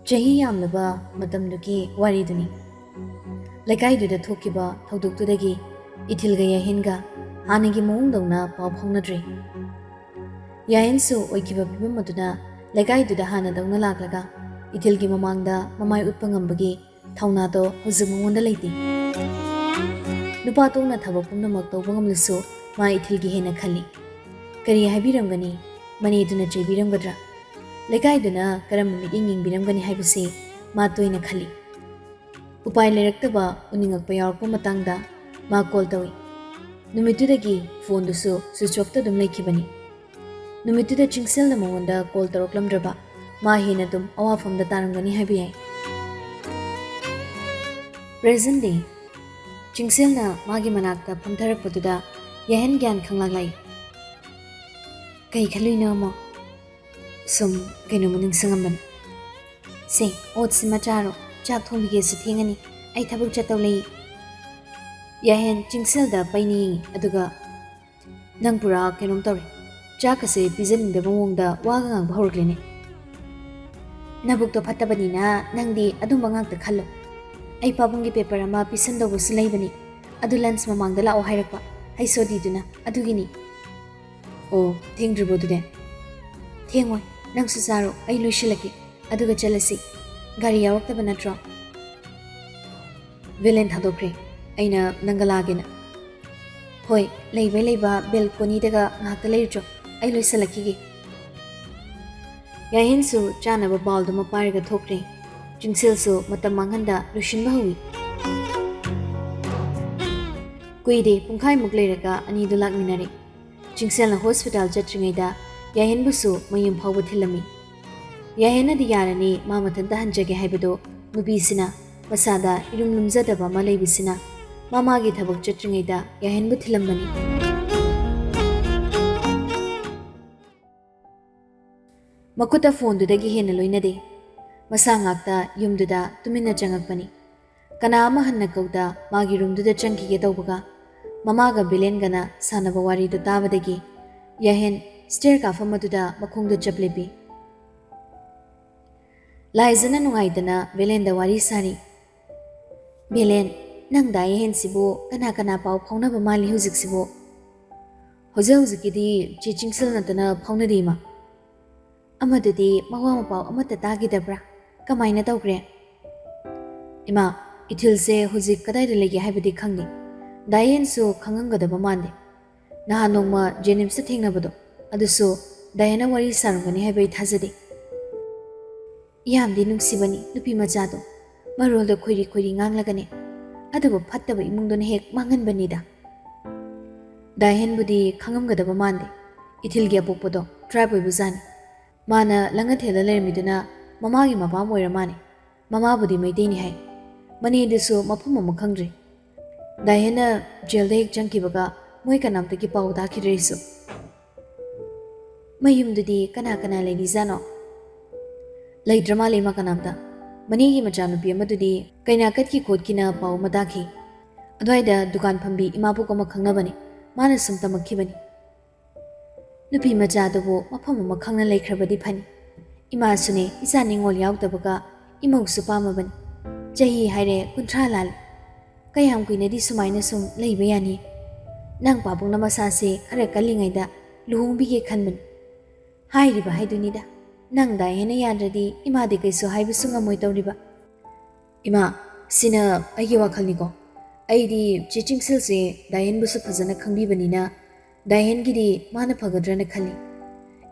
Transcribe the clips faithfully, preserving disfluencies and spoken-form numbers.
ꯆꯍꯤ ꯌꯥꯝꯂꯕ ꯃꯇꯝꯗꯨꯒꯤ ꯋꯥꯔꯤꯗꯨꯅꯤ꯫ ꯂꯩꯀꯥꯏꯗꯨꯗ ꯊꯣꯛꯈꯤꯕ ꯊꯧꯗꯣꯛꯇꯨꯗꯒꯤ ꯏꯊꯤꯜꯒ ꯌꯥꯍꯦꯟꯒ ꯍꯥꯟꯅꯒꯤ ꯃꯑꯣꯡꯗꯧꯅ ꯄꯥꯎ ꯐꯥꯎꯅꯗ꯭ꯔꯦ꯫ ꯌꯥꯍꯦꯟꯁꯨ ꯑꯣꯏꯈꯤꯕ ꯐꯤꯕꯝ ꯑꯗꯨꯅ ꯂꯩꯀꯥꯏꯗꯨꯗ ꯍꯥꯟꯅꯗꯧꯅ ꯂꯥꯛꯂꯒ ꯏꯊꯤꯜꯒꯤ ꯃꯃꯥꯡꯗ ꯃꯃꯥꯏ ꯎꯠꯄ ꯉꯝꯕꯒꯤ ꯊꯧꯅꯥꯗꯣ ꯍꯧꯖꯤꯛ ꯃꯉꯣꯟꯗ ꯂꯩꯇꯦ꯫ ꯅꯨꯄꯥ ꯇꯣꯛꯅ ꯊꯕꯛ ꯄꯨꯝꯅꯃꯛ ꯇꯧꯕ ꯉꯝꯂꯁꯨ ꯃꯥ ꯏꯊꯤꯜꯒꯤ ꯍꯦꯟꯅ ꯈꯜꯂꯤ꯫ ꯀꯔꯤ ꯍꯥꯏꯕꯤꯔꯝꯒꯅꯤ? ꯃꯅꯦꯗꯨꯅ ꯆꯩꯕꯤꯔꯝꯒꯗ꯭ꯔꯥ? ꯂꯩꯀꯥꯏꯗꯨꯅ ꯀꯔꯝꯕ ꯃꯤꯠꯌꯦꯡ ꯌꯦꯡꯕꯤꯔꯝꯒꯅꯤ ꯍꯥꯏꯕꯁꯤ ꯃꯥ ꯇꯣꯏꯅ ꯈꯜꯂꯤ꯫ ꯎꯄꯥꯏ ꯂꯩꯔꯛꯇꯕ ꯎꯅꯤꯡꯉꯛꯄ ꯌꯥꯎꯔꯛꯄ ꯃꯇꯥꯡꯗ ꯃꯥ ꯀꯣꯜ ꯇꯧꯏ꯫ ꯅꯨꯃꯤꯠꯇꯨꯗꯒꯤ ꯐꯣꯟꯗꯨꯁꯨ ꯁ꯭ꯋꯤꯆ ꯑꯣꯐꯇ ꯑꯗꯨꯝ ꯂꯩꯈꯤꯕꯅꯤ꯫ ꯅꯨꯃꯤꯠꯇꯨꯗ ꯆꯤꯡꯁꯦꯜꯅ ꯃꯉꯣꯟꯗ ꯀꯣꯜ ꯇꯧꯔꯛꯂꯝꯗ꯭ꯔꯕ ꯃꯥ ꯍꯦꯟꯅ ꯑꯗꯨꯝ ꯑꯋꯥꯐꯝꯗ ꯇꯥꯔꯝꯒꯅꯤ ꯍꯥꯏꯕ ꯌꯥꯏ꯫ ꯄ꯭ꯔꯦꯖꯦꯟ ꯗꯦ꯫ ꯆꯤꯡꯁꯦꯜꯅ ꯃꯥꯒꯤ ꯃꯅꯥꯛꯇ ꯐꯝꯊꯔꯛꯄꯗꯨꯗ ꯌꯥꯍꯦꯟ ꯒ꯭ꯌꯥꯟ ꯈꯪꯂꯥꯛ ꯂꯥꯛꯏ꯫ ꯀꯩ ꯈꯜꯂꯨꯏꯅꯣ ꯑꯃꯨꯛ? ꯁꯨꯝ ꯀꯩꯅꯣꯝꯃ ꯅꯤꯡꯁꯤꯡꯉꯝꯕꯅꯤ꯫ ꯁꯦ, ꯑꯣꯠꯁꯤꯃ ꯆꯥꯔꯣ, ꯆꯥꯛ ꯊꯣꯡꯕꯤꯒꯦꯁꯨ ꯊꯦꯡꯉꯅꯤ, ꯑꯩ ꯊꯕꯛ ꯆꯠꯇꯧ ꯂꯩ꯫ ꯌꯥꯍꯦꯟ ꯆꯤꯡꯁꯦꯜꯗ ꯄꯩꯅ ꯌꯦꯡꯉꯤ, ꯑꯗꯨꯒ ꯅꯪ ꯄꯨꯔꯥ ꯀꯩꯅꯣꯝ ꯇꯧꯔꯦ꯫ ꯆꯥꯛꯀꯁꯦ ꯄꯤꯖꯅꯤꯡꯗꯕ ꯃꯑꯣꯡꯗ ꯋꯥꯒ ꯉꯥꯡꯕ ꯍꯧꯔꯛꯂꯦꯅꯦ꯫ ꯅꯕꯨꯛꯇꯣ ꯐꯠꯇꯕꯅꯤꯅ ꯅꯪꯗꯤ ꯑꯗꯨꯝꯕ ꯉꯥꯛꯇ ꯈꯜꯂꯣ꯫ ꯑꯩ ꯄꯥꯕꯨꯡꯒꯤ ꯄꯦꯄꯔ ꯑꯃ ꯄꯤꯁꯟꯗꯧꯕꯁꯨ ꯂꯩꯕꯅꯤ, ꯑꯗꯨ ꯂꯟꯁ ꯃꯃꯥꯡꯗ ꯂꯥꯛꯑꯣ ꯍꯥꯏꯔꯛꯄ ꯍꯩꯁꯣꯗꯤꯗꯨꯅ, ꯑꯗꯨꯒꯤꯅꯤ꯫ ꯑꯣ, ꯊꯦꯡꯗ꯭ꯔꯤꯕꯣ ꯑꯗꯨꯗꯤ? ꯊꯦꯡꯉꯣꯏ, ꯅꯪꯁꯨ ꯆꯥꯔꯣ, ꯑꯩ ꯂꯣꯏꯁꯤꯜꯂꯛꯀꯦ, ꯑꯗꯨꯒ ꯆꯠꯂꯁꯤ꯫ ꯒꯥꯔꯤ ꯌꯥꯎꯔꯛꯇꯕ ꯅꯠꯇ꯭ꯔꯣ? ꯚꯦꯂꯦꯟ ꯊꯥꯗꯣꯛꯈ꯭ꯔꯦ, ꯑꯩꯅ ꯅꯪꯒ ꯂꯥꯛꯑꯒꯦꯅ꯫ ꯍꯣꯏ, ꯂꯩꯕꯩ ꯂꯩꯕ ꯕꯦꯜꯀꯣꯅꯤꯗꯒ ꯉꯥꯏꯍꯥꯛꯇ ꯂꯩꯔꯨꯆꯣ, ꯑꯩ ꯂꯣꯏꯁꯤꯜꯂꯛꯈꯤꯒꯦ꯫ ꯌꯥꯍꯦꯟꯁꯨ ꯆꯥꯅꯕ ꯕꯥꯎꯜꯗꯨꯃ ꯄꯥꯏꯔꯒ ꯊꯣꯛꯈ꯭ꯔꯦ꯫ ꯆꯤꯡꯁꯦꯜꯁꯨ ꯃꯇꯝ ꯃꯥꯡꯍꯟꯗ ꯂꯣꯏꯁꯤꯟꯕ ꯍꯧꯏ꯫ ꯀꯨꯏꯗꯦ, ꯄꯨꯡꯈꯥꯏꯃꯨꯛ ꯂꯩꯔꯒ ꯑꯅꯤꯗꯨ ꯂꯥꯛꯃꯤꯟꯅꯔꯦ꯫ ꯆꯤꯡꯁꯦꯜꯅ ꯍꯣꯁꯄꯤꯇꯥꯜ ꯆꯠꯇ꯭ꯔꯤꯉꯩꯗ ꯌꯥꯍꯦꯟꯕꯨꯁꯨ ꯃꯌꯨꯝ ꯐꯥꯎꯕ ꯊꯤꯜꯂꯝꯃꯤ꯫ ꯌꯥꯍꯦꯟꯅꯗꯤ ꯌꯥꯔꯅꯤ, ꯃꯥ ꯃꯊꯟꯇ ꯍꯟꯖꯒꯦ ꯍꯥꯏꯕꯗꯣ ꯅꯨꯄꯤꯁꯤꯅ ꯃꯁꯥꯗ ꯏꯔꯨꯝ ꯂꯨꯝꯖꯗꯕ ꯑꯃ ꯂꯩꯕꯁꯤꯅ ꯃꯃꯥꯒꯤ ꯊꯕꯛ ꯆꯠꯇ꯭ꯔꯤꯉꯩꯗ ꯌꯥꯍꯦꯟꯕꯨ ꯊꯤꯜꯂꯝꯕꯅꯤ꯫ ꯃꯈꯨꯠꯇ ꯐꯣꯟꯗꯨꯗꯒꯤ ꯍꯦꯟꯅ ꯂꯣꯏꯅꯗꯦ꯫ ꯃꯁꯥ ꯉꯥꯛꯇ ꯌꯨꯝꯗꯨꯗ ꯇꯨꯃꯤꯟꯅ ꯆꯪꯉꯛꯄꯅꯤ꯫ ꯀꯅꯥ ꯑꯃ ꯍꯟꯅ ꯀꯧꯗ ꯃꯥꯒꯤ ꯔꯨꯝꯗꯨꯗ ꯆꯪꯈꯤꯒꯦ ꯇꯧꯕꯒ ꯃꯃꯥꯒ ꯕꯤꯂꯦꯟꯒꯅ ꯁꯥꯟꯅꯕ ꯋꯥꯔꯤꯗꯨ ꯇꯥꯕꯗꯒꯤ ꯌꯥꯍꯦꯟ ꯁ꯭ꯇꯦꯌꯔ ꯀꯥꯐꯝ ꯑꯗꯨꯗ ꯃꯈꯣꯡꯗ ꯆꯞ ꯂꯦꯞꯄꯤ꯫ ꯂꯥꯏꯖꯅ ꯅꯨꯡꯉꯥꯏꯇꯅ ꯕꯦꯂꯦꯟꯗ ꯋꯥꯔꯤ ꯁꯥꯔꯤ꯫ "ꯕꯦꯂꯦꯟ, ꯅꯪ ꯗꯥꯏꯍꯦꯟꯁꯤꯕꯨ ꯀꯅꯥ ꯀꯅꯥ ꯄꯥꯎ ꯐꯥꯎꯅꯕ ꯃꯥꯜꯂꯤ ꯍꯧꯖꯤꯛꯁꯤꯕꯨ?" "ꯍꯧꯖꯤꯛ ꯍꯧꯖꯤꯛꯀꯤꯗꯤ ꯆꯦ ꯆꯤꯡꯁꯤꯜ ꯅꯠꯇꯅ ꯐꯥꯎꯅꯗꯦ, ꯏꯃꯥ꯫" "ꯑꯃꯗꯨꯗꯤ ꯃꯋꯥ ꯃꯄꯥꯎ ꯑꯃꯠꯇ ꯇꯥꯈꯤꯗꯕ꯭ꯔꯥ? ꯀꯃꯥꯏꯅ ꯇꯧꯈ꯭ꯔꯦ?" "ꯏꯃꯥ, ꯏꯊꯤꯜꯁꯦ ꯍꯧꯖꯤꯛ ꯀꯗꯥꯏꯗ ꯂꯩꯒꯦ ꯍꯥꯏꯕꯗꯤ ꯈꯪꯗꯦ꯫ ꯗꯥꯏꯍꯦꯟꯁꯨ ꯈꯪꯉꯝꯒꯗꯕ ꯃꯥꯟꯗꯦ꯫ ꯅꯍꯥꯟ ꯅꯣꯡꯃ ꯖꯦꯅꯤꯝꯁꯇ ꯊꯦꯡꯅꯕꯗꯣ, ꯑꯗꯨꯁꯨ ꯗꯥꯏꯍꯦꯟꯅ ꯋꯥꯔꯤ ꯁꯥꯔꯝꯒꯅꯤ ꯍꯥꯏꯕ ꯑꯩ ꯊꯥꯖꯗꯦ꯫" "ꯌꯥꯝꯗꯤ ꯅꯨꯡꯁꯤꯕꯅꯤ ꯅꯨꯄꯤ ꯃꯆꯥꯗꯣ, ꯃꯔꯣꯜꯗꯣ ꯈꯣꯏꯔꯤ ꯈꯣꯏꯔꯤ ꯉꯥꯡꯂꯒꯅꯦ꯫ ꯑꯗꯨꯕꯨ ꯐꯠꯇꯕ ꯏꯃꯨꯡꯗꯨꯅ ꯍꯦꯛ ꯃꯥꯡꯍꯟꯕꯅꯤꯗ꯫" "ꯗꯥꯏꯍꯦꯟꯕꯨꯗꯤ ꯈꯪꯉꯝꯒꯗꯕ ꯃꯥꯟꯗꯦ꯫ ꯏꯊꯤꯜꯒꯤ ꯑꯄꯣꯛꯄꯗꯣ ꯇ꯭ꯔꯥꯏꯕ ꯑꯣꯏꯕꯖꯥꯠꯅꯤ꯫ ꯃꯥꯅ ꯂꯪꯉꯊꯦꯜꯗ ꯂꯩꯔꯝꯃꯤꯗꯨꯅ ꯃꯃꯥꯒꯤ ꯃꯄꯥꯝ ꯑꯣꯏꯔ ꯃꯥꯅꯦ꯫ ꯃꯃꯥꯕꯨꯗꯤ ꯃꯩꯇꯩꯅꯤ ꯍꯥꯏ꯫ ꯃꯅꯦꯗꯨꯁꯨ ꯃꯐꯝ ꯑꯃ ꯈꯪꯗ꯭ꯔꯤ꯫ ꯗꯥꯏꯍꯦꯟꯅ ꯖꯦꯜꯗ ꯍꯦꯛ ꯆꯪꯈꯤꯕꯒ ꯃꯣꯏ ꯀꯅꯥꯝꯇꯒꯤ ꯄꯥꯎ ꯇꯥꯈꯤꯗ꯭ꯔꯦ ꯑꯩꯁꯨ꯫" "ꯃꯌꯨꯝꯗꯨꯗꯤ ꯀꯅꯥ ꯀꯅꯥ ꯂꯩꯔꯤꯖꯥꯠꯅꯣ?" "ꯂꯩꯇ꯭ꯔ ꯃꯥꯜꯂꯦ ꯏꯃꯥ ꯀꯅꯥꯝꯇ꯫ ꯃꯅꯦꯒꯤ ꯃꯆꯥꯅꯨꯄꯤ ꯑꯃꯗꯨꯗꯤ ꯀꯩꯅꯥ ꯀꯠꯈꯤ ꯈꯣꯠꯈꯤꯅ ꯄꯥꯎ ꯑꯃ ꯇꯥꯈꯤ꯫ ꯑꯗꯨꯋꯥꯏꯗ ꯗꯨꯀꯥꯟ ꯐꯝꯕꯤ ꯏꯃꯥꯕꯣꯛ ꯑꯃ ꯈꯪꯅꯕꯅꯤ꯫ ꯃꯥꯅ ꯁꯨꯝ ꯇꯝꯃꯛꯈꯤꯕꯅꯤ꯫" "ꯅꯨꯄꯤ ꯃꯆꯥꯗꯨꯕꯨ ꯃꯐꯝ ꯑꯃ ꯈꯪꯅ ꯂꯩꯈ꯭ꯔꯕꯗꯤ ꯐꯅꯤ꯫ ꯏꯃꯥꯁꯨꯅꯦ ꯏꯆꯥ ꯅꯤꯉꯣꯜ ꯌꯥꯎꯗꯕꯒ ꯏꯃꯧꯁꯨ ꯄꯥꯝꯃꯕꯅꯤ꯫ ꯆꯍꯤ ꯍꯥꯏꯔꯦ ꯀꯨꯟꯊ꯭ꯔꯥ ꯂꯥꯜꯂꯦ꯫ ꯀꯌꯥꯝ ꯀꯨꯏꯅꯗꯤ ꯁꯨꯃꯥꯏꯅ ꯁꯨꯝ ꯂꯩꯕ ꯌꯥꯅꯤ? ꯅꯪ ꯄꯥꯕꯨꯡꯅ ꯃꯁꯥꯁꯦ ꯈꯔ ꯀꯜꯂꯤꯉꯩꯗ ꯂꯨꯍꯣꯡꯕꯤꯒꯦ ꯈꯟꯕꯅꯤ꯫ ꯍꯥꯏꯔꯤꯕ ꯍꯥꯏꯗꯨꯅꯤꯗ꯫ ꯅꯪ ꯗꯥꯏꯍꯦꯟꯅ ꯌꯥꯗ꯭ꯔꯗꯤ ꯏꯃꯥꯗꯤ ꯀꯩꯁꯨ ꯍꯥꯏꯕꯁꯨ ꯉꯝꯃꯣꯏ ꯇꯧꯔꯤꯕ꯫" "ꯏꯃꯥ, ꯁꯤꯅ ꯑꯩꯒꯤ ꯋꯥꯈꯜꯅꯤꯀꯣ꯫ ꯑꯩꯗꯤ ꯆꯦ ꯆꯤꯡꯁꯤꯜꯁꯦ ꯗꯥꯏꯍꯦꯟꯕꯨꯁꯨ ꯐꯖꯅ ꯈꯪꯕꯤꯕꯅꯤꯅ ꯗꯥꯏꯍꯦꯟꯒꯤꯗꯤ ꯃꯥꯅ ꯐꯒꯗ꯭ꯔꯅ ꯈꯜꯂꯤ꯫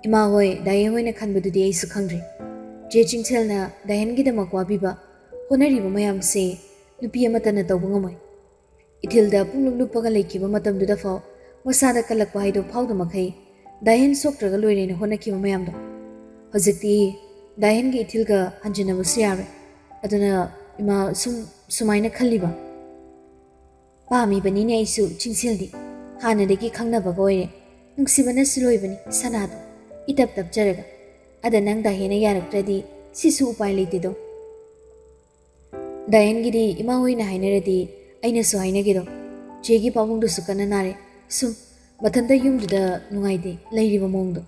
ꯏꯃꯥ ꯍꯣꯏ, ꯗꯥꯏꯍꯦꯟ ꯍꯣꯏꯅ ꯈꯟꯕꯗꯨꯗꯤ ꯑꯩꯁꯨ ꯈꯪꯗ꯭ꯔꯦ꯫ ꯆꯦ ꯆꯤꯡꯁꯤꯜꯅ ꯗꯥꯏꯍꯦꯟꯒꯤꯗꯃꯛ ꯋꯥꯕꯤꯕ, ꯍꯣꯠꯅꯔꯤꯕ ꯃꯌꯥꯝꯁꯦ ꯅꯨꯄꯤ ꯑꯃꯠꯇꯅ ꯇꯧꯕ ꯉꯝꯃꯣꯏ꯫ ꯏꯊꯤꯜꯗ ꯄꯨꯡꯂꯨꯞ ꯂꯨꯞꯄꯒ ꯂꯩꯈꯤꯕ ꯃꯇꯝꯗꯨꯗ ꯐꯥꯎ ꯃꯁꯥꯗ ꯀꯜꯂꯛꯄ ꯍꯥꯏꯗꯣ ꯐꯥꯎꯗ ꯃꯈꯩ ꯗꯥꯏꯍꯦꯟ ꯁꯣꯛꯇ꯭ꯔꯒ ꯂꯣꯏꯔꯦꯅ ꯍꯣꯠꯅꯈꯤꯕ ꯃꯌꯥꯝꯗꯣ, ꯍꯧꯖꯤꯛꯇꯤ ꯗꯥꯏꯍꯦꯟꯒꯤ ꯏꯊꯤꯜꯒ ꯍꯟꯖꯤꯟꯅꯕꯁꯨ ꯌꯥꯔꯣꯏ꯫ ꯑꯗꯨꯅ ꯏꯃꯥ ꯁꯨꯝ ꯁꯨꯃꯥꯏꯅ ꯈꯜꯂꯤꯕ꯫ ꯄꯥꯝꯃꯤꯕꯅꯤꯅꯦ ꯑꯩꯁꯨ ꯆꯤꯡꯁꯤꯜꯗꯤ꯫ ꯍꯥꯟꯅꯗꯒꯤ ꯈꯪꯅꯕꯒ ꯑꯣꯏꯔꯦ꯫ ꯅꯨꯡꯁꯤꯕꯅꯁꯨ ꯂꯣꯏꯕꯅꯤ ꯁꯅꯥꯗꯣ, ꯏꯇꯞ ꯇꯞꯆꯔꯒ꯫ ꯑꯗ ꯅꯪ ꯗꯥꯏꯍꯦꯟꯅ ꯌꯥꯔꯛꯇ꯭ꯔꯗꯤ ꯁꯤꯁꯨ ꯎꯄꯥꯏ ꯂꯩꯇꯦꯗꯣ꯫ ꯗꯥꯏꯍꯦꯟꯒꯤꯗꯤ ꯏꯃꯥ ꯍꯣꯏꯅ ꯍꯥꯏꯅꯔꯗꯤ ꯑꯩꯅꯁꯨ ꯍꯥꯏꯅꯒꯦꯗꯣ꯫ ꯆꯦꯒꯤ ꯄꯥꯕꯨꯡꯗꯨꯁꯨ ꯀꯟꯅ ꯅꯥꯔꯦ꯫ ꯁꯨꯝ ꯃꯊꯟꯇ ꯌꯨꯝꯗꯨꯗ ꯅꯨꯡꯉꯥꯏꯇꯦ ꯂꯩꯔꯤꯕ ꯃꯑꯣꯡꯗꯣ꯫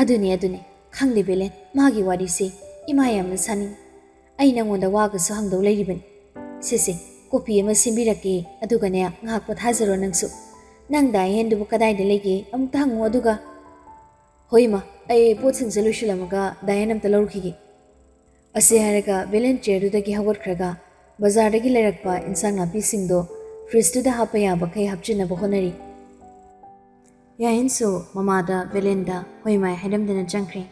ꯑꯗꯨꯅꯦ, ꯑꯗꯨꯅꯦ꯫ ꯈꯪꯗꯦ ꯕꯦꯂꯦꯟ, ꯃꯥꯒꯤ ꯋꯥꯔꯤꯁꯦ꯫ ꯏꯃꯥ ꯌꯥꯝꯅ ꯁꯥꯅꯤꯡ꯫ ꯑꯩ ꯅꯪꯉꯣꯟꯗ ꯋꯥꯒꯁꯨ ꯍꯪꯗꯧ ꯂꯩꯔꯤꯕꯅꯤ꯫ ꯁꯦ ꯁꯦ, ꯀꯣꯐꯤ ꯑꯃ ꯁꯦꯝꯕꯤꯔꯛꯀꯦ, ꯑꯗꯨꯒꯅꯦ ꯉꯥꯏꯍꯥꯛ ꯄꯣꯊꯥꯖꯔꯣ ꯅꯪꯁꯨ꯫ ꯅꯪ ꯗꯥꯏꯍꯦꯟꯗꯨꯕꯨ ꯀꯗꯥꯏꯗ ꯂꯩꯒꯦ ꯑꯃꯨꯛꯇ ꯍꯪꯉꯨ ꯑꯗꯨꯒ꯫ ꯍꯣꯏ ꯏꯃꯥ, ꯑꯩ ꯄꯣꯠꯁꯤꯡꯁꯦ ꯂꯣꯏꯁꯤꯜꯂꯝꯃꯒ ꯗꯥꯏꯍꯦꯟ ꯑꯝꯇ ꯂꯧꯔꯨꯈꯤꯒꯦ꯫ ꯑꯁꯤ ꯍꯥꯏꯔꯒ ꯚꯦꯂꯦꯟ ꯆꯤꯌꯔꯗꯨꯗꯒꯤ ꯍꯧꯒꯠꯈ꯭ꯔꯒ ꯕꯖꯥꯔꯗꯒꯤ ꯂꯩꯔꯛꯄ ꯏꯟꯁꯥꯡ ꯅꯥꯄꯤꯁꯤꯡꯗꯣ ꯐ꯭ꯔꯤꯖꯇꯨꯗ ꯍꯥꯞꯄ ꯌꯥꯕꯈꯩ ꯍꯥꯞꯆꯤꯟꯅꯕ ꯍꯣꯠꯅꯔꯤ꯫ ꯌꯥꯍꯦꯟꯁꯨ ꯃꯃꯥꯗ ꯚꯦꯂꯦꯟꯗ ꯍꯣꯏ ꯃꯥꯏ ꯍꯥꯏꯔꯝꯗꯅ ꯆꯪꯈ꯭ꯔꯦ꯫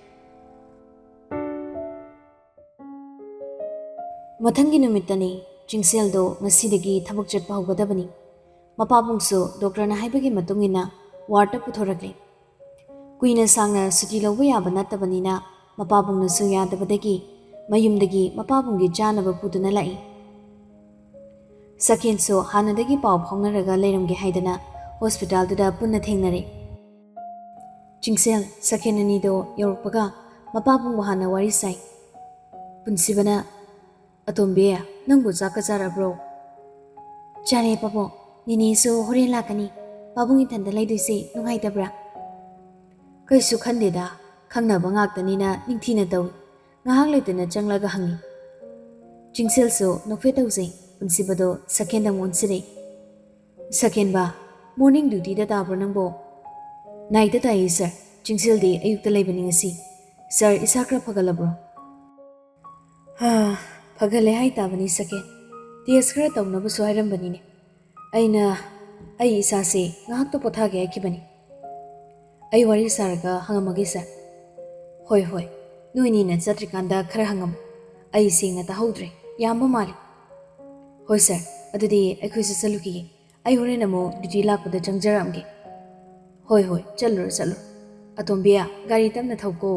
ꯃꯊꯪꯒꯤ ꯅꯨꯃꯤꯠꯇꯅꯤ꯫ ꯆꯤꯡꯁꯦꯜꯗꯣ ꯉꯁꯤꯗꯒꯤ ꯊꯕꯛ ꯆꯠꯄ ꯍꯧꯒꯗꯕꯅꯤ꯫ ꯃꯄꯥꯕꯨꯡꯁꯨ ꯗꯣꯛꯇꯔꯅ ꯍꯥꯏꯕꯒꯤ ꯃꯇꯨꯡ ꯏꯟꯅ ꯋꯥꯔꯗꯇ ꯄꯨꯊꯣꯔꯛꯂꯦ꯫ ꯀꯨꯏꯅ ꯁꯥꯡꯅ ꯁꯨꯇꯤ ꯂꯧꯕ ꯌꯥꯕ ꯅꯠꯇꯕꯅꯤꯅ ꯃꯄꯥꯕꯨꯡꯅꯁꯨ ꯌꯥꯗꯕꯗꯒꯤ ꯃꯌꯨꯝꯗꯒꯤ ꯃꯄꯥꯕꯨꯡꯒꯤ ꯆꯥꯅꯕ ꯄꯨꯗꯨꯅ ꯂꯥꯛꯏ꯫ ꯁꯈꯦꯟꯁꯨ ꯍꯥꯟꯅꯗꯒꯤ ꯄꯥꯎ ꯐꯥꯎꯅꯔꯒ ꯂꯩꯔꯝꯒꯦ ꯍꯥꯏꯗꯅ ꯍꯣꯁꯄꯤꯇꯥꯜꯗꯨꯗ ꯄꯨꯟꯅ ꯊꯦꯡꯅꯔꯦ꯫ ꯆꯤꯡꯁꯦꯜ ꯁꯈꯦꯟ ꯑꯅꯤꯗꯣ ꯌꯧꯔꯛꯄꯒ ꯃꯄꯥꯕꯨꯡꯕꯨ ꯍꯥꯟꯅ ꯋꯥꯔꯤ ꯁꯥꯏ꯫ ꯄꯨꯟꯁꯤꯕꯅ, "ꯑꯇꯣꯝꯕꯤ, ꯅꯪꯕꯨ ꯆꯥꯛꯀ ꯆꯥꯔꯕ꯭ꯔꯣ?" "ꯆꯥꯔꯦ ꯄꯥꯕꯨꯡ, ꯅꯦꯅꯦꯁꯨ ꯍꯣꯔꯦꯟ ꯂꯥꯛꯀꯅꯤ꯫ ꯄꯥꯕꯨꯡ ꯏꯊꯟꯗ ꯂꯩꯗꯣꯏꯁꯦ ꯅꯨꯡꯉꯥꯏꯇꯕ꯭ꯔꯥ?" "ꯀꯩꯁꯨ ꯈꯟꯗꯦꯗ, ꯈꯪꯅꯕ ꯉꯥꯛꯇꯅꯤꯅ ꯅꯤꯡꯊꯤꯅ ꯇꯧꯏ꯫" ꯉꯥꯏꯍꯥꯛ ꯂꯩꯇꯅ ꯆꯪꯂꯒ ꯍꯪꯉꯤ꯫ ꯆꯤꯡꯁꯦꯜꯁꯨ ꯅꯣꯛꯐꯦꯠ ꯇꯧꯖꯩ꯫ ꯄꯨꯟꯁꯤꯕꯗꯣ ꯁꯈꯦꯟꯗ ꯑꯃꯨꯛ ꯑꯣꯟꯁꯤꯜꯂꯦ꯫ "ꯁꯈꯦꯟꯕ, ꯃꯣꯔꯅꯤꯡ ꯗ꯭ꯌꯨꯇꯤꯗ ꯇꯥꯕ꯭ꯔꯣ ꯅꯪꯕꯣ?" "ꯅꯥꯏꯠꯇ ꯇꯥꯏꯌꯦ ꯁꯥꯔ, ꯆꯤꯡꯁꯦꯜꯗꯤ ꯑꯌꯨꯛꯇ ꯂꯩꯕꯅꯤ ꯉꯁꯤ꯫ ꯁꯥꯔ, ꯏꯁꯥ ꯈꯔ ꯐꯒꯠꯂꯕ꯭ꯔꯣ?" "ꯍꯥ, ꯐꯒꯠꯂꯦ ꯍꯥꯏꯇꯥꯕꯅꯤ ꯁꯈꯦꯟ꯫ ꯇꯦꯁ ꯈꯔ ꯇꯧꯅꯕꯁꯨ ꯍꯥꯏꯔꯝꯕꯅꯤꯅꯦ꯫ ꯑꯩꯅ ꯑꯩ ꯏꯁꯥꯁꯦ ꯉꯥꯏꯍꯥꯛꯇ ꯄꯣꯊꯥꯒꯦ ꯍꯥꯏꯈꯤꯕꯅꯤ꯫" "ꯑꯩ ꯋꯥꯔꯤ ꯁꯥꯔꯒ ꯍꯪꯉꯝꯃꯒꯦ ꯁꯥꯔ꯫" "ꯍꯣꯏ ꯍꯣꯏ, ꯅꯣꯏꯅꯤꯅ ꯆꯠꯇ꯭ꯔꯤꯀꯥꯟꯗ ꯈꯔ ꯍꯪꯉꯝꯃꯨ꯫ ꯑꯩ ꯁꯦꯡꯅ ꯇꯥꯍꯧꯗ꯭ꯔꯦ, ꯌꯥꯝꯕ ꯃꯥꯜꯂꯤ꯫" "ꯍꯣꯏ ꯁꯥꯔ, ꯑꯗꯨꯗꯤ ꯑꯩꯈꯣꯏꯁꯨ ꯆꯠꯂꯨꯈꯤꯒꯦ꯫ ꯑꯩ ꯍꯣꯔꯦꯟ ꯑꯃꯨꯛ ꯗ꯭ꯌꯨꯇꯤ ꯂꯥꯛꯄꯗ ꯆꯪꯖꯔꯛꯑꯝꯒꯦ꯫" "ꯍꯣꯏ ꯍꯣꯏ, ꯆꯠꯂꯨꯔꯣ ꯆꯠꯂꯨꯔꯣ꯫ ꯑꯇꯣꯝꯕꯤ, ꯒꯥꯔꯤ ꯇꯞꯅ ꯊꯧꯀꯣ꯫"